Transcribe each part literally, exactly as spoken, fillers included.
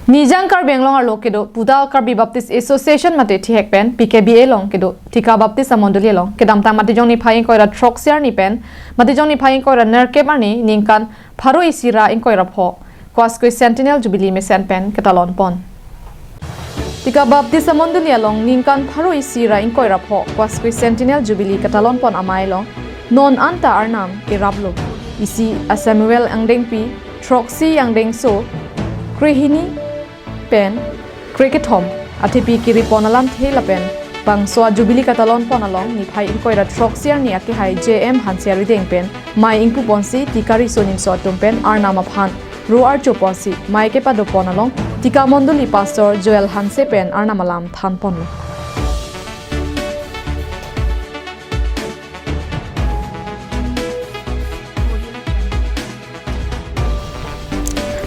Nijang Karbi Anglong arlo kedo puta Karbi Baptist Association mate thihek pen P K B A along kedo Tika Baptist amondoli along kedamtang Matijong niphai ingkoi ra throksi arni pen Matijong niphai ingkoi ra nerkep arni ningkan pharo isi ra ingkoi ra pho Quasquicentennial Jubilee mesen pen ketalon pon. Tika Baptist amondoli along ningkan pharo isi ra ingkoi ra pho Quasquicentennial Jubilee ketalon pon amei along non anta arnam iraplo. Isi a Samuel angdengpi, throksi angdengso, krehini pen krekethom athepi kiri pon alamthe lapen bangso a Jubilee ketalon pon along niphai ingkoi ra throksi arni akehai J M Hanse arideng pen mei ingpu ponsi Tika riso nimso atum pen arnam aphan ro archo ponsi mei kepado pon along Tika mondoli Pastor Joel Hanse pen arnam alam than ponlo.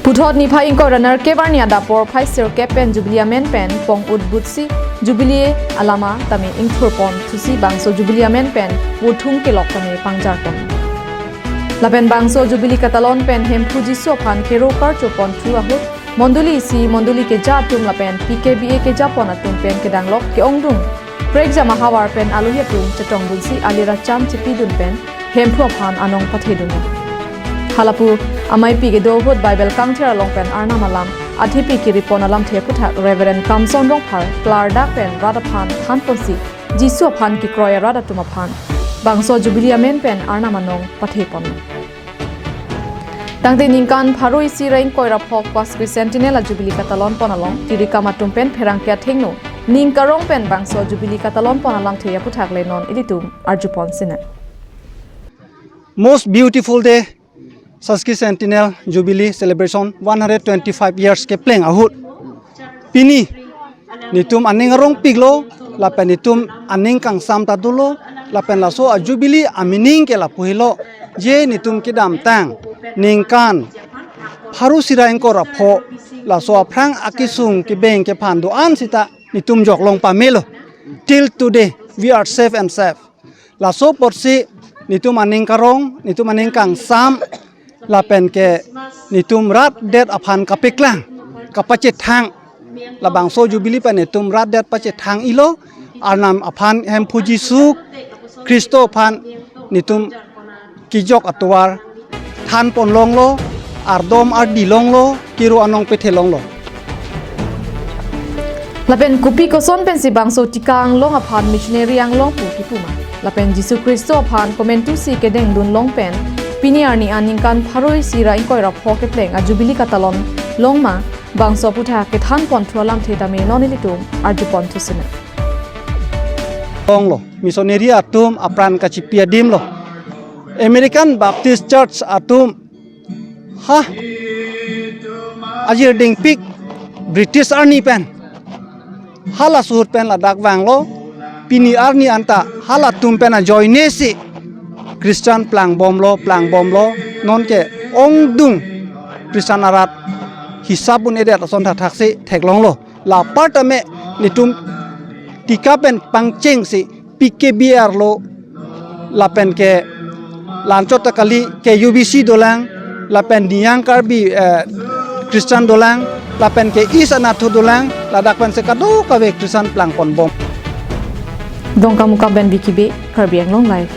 Puthot niphai ingkoi ra nerkep arni adap porphai sirkep pen Jubilee amen pen pong utbutsi Jubilee alama tame ingthur pon thusi bangso Jubilee amen pen vothung kelok tame pangjar pon. Lapen bangso Jubilee ketalon pen Hemphu Jisu aphan kero karcho pon thu ahut mondoli isi mondoli keja atum lapen P K B A keja pon atum pen kedanglok ke-ongdung prekjam ahavar pen alohi atum chetongdunsi alira cham chipidun pen Hemphu aphan anong pathedun. Halapu ameipi kedo ahut Bible kangthir along pen arnam alam athepi kiri pon alamthe aputhak Reverend Kamson Rongphar klardak pen rat aphan than ponsi Jisu aphan kekroi arat atum aphan bangso Jubilee amen pen arnam anong pathe pon. Tangte ningkan pharo isi ra ingkoi ra pho Quasquicentennial a Jubilee ketalon pon along tirikam atum pen pherangke athengno ning karong pen bangso Jubilee ketalon pon alamthe aputhak le non ilitum arju pon sina. Most beautiful day, Sesquicentennial Jubilee celebration one hundred twenty-five years kepleng ahut. Pini netum aning arongpiklo, lapen netum aning kangsam ta dolo, lapen laso a Jubilee a meaning ke lapu helo, je netum kedamtang ningkan pharo isi ra ingkoi ra pho laso aphrang akesung kebeng kephan do-an sita netum jok long pamelo. Till today, we are safe and safe. Laso apotsi netum aning karong, netum aning kangsam, lapen ke netum rat det aphan kapeklang, kapachethang. Labangso Jubilee pen netum rat det pachethang-ilo, arnam aphan Hemphu Jisu Khristo aphan netum kejok atovar than pon longlo, ardom ardi longlo, kero anong pethe longlo. Lapen kopi koson pensi bangso Tika anglong aphan missionary anglong pu kipu ma. Lapen Jisu Khristo aphan komantusi kedengdun long pen pini arni aningkan pharo isi ra ingkoi ra pho kepleng a Jubilee ketalon long ma bangso aputhak kethan pon thu alamthe tame non ilitum arju pon thu sina. Longlo, missionary atum apran kachipi adim lo. American Baptist Church atum ha ajir dingpik British arni pen, halaso ahut pen ladak vanglo, pini arni anta halatum pen ajoine si Christian plangbomlo, plangbomlo, nonke ongdung Christian arat hisap un-edet ason thakthaksi theklonglo. La apar tame netum Tika pen pangchengsi P K B A arlo lapen ke la-anchot ta kali K U B C dolang, lapen Nijang Karbi, eh, Christian dolang, lapen ke East Anathu dolang, ladak pensi kadokave Christian plangponbom. Dongkamukam pen Vicky Bey, Karbi Anglong Live.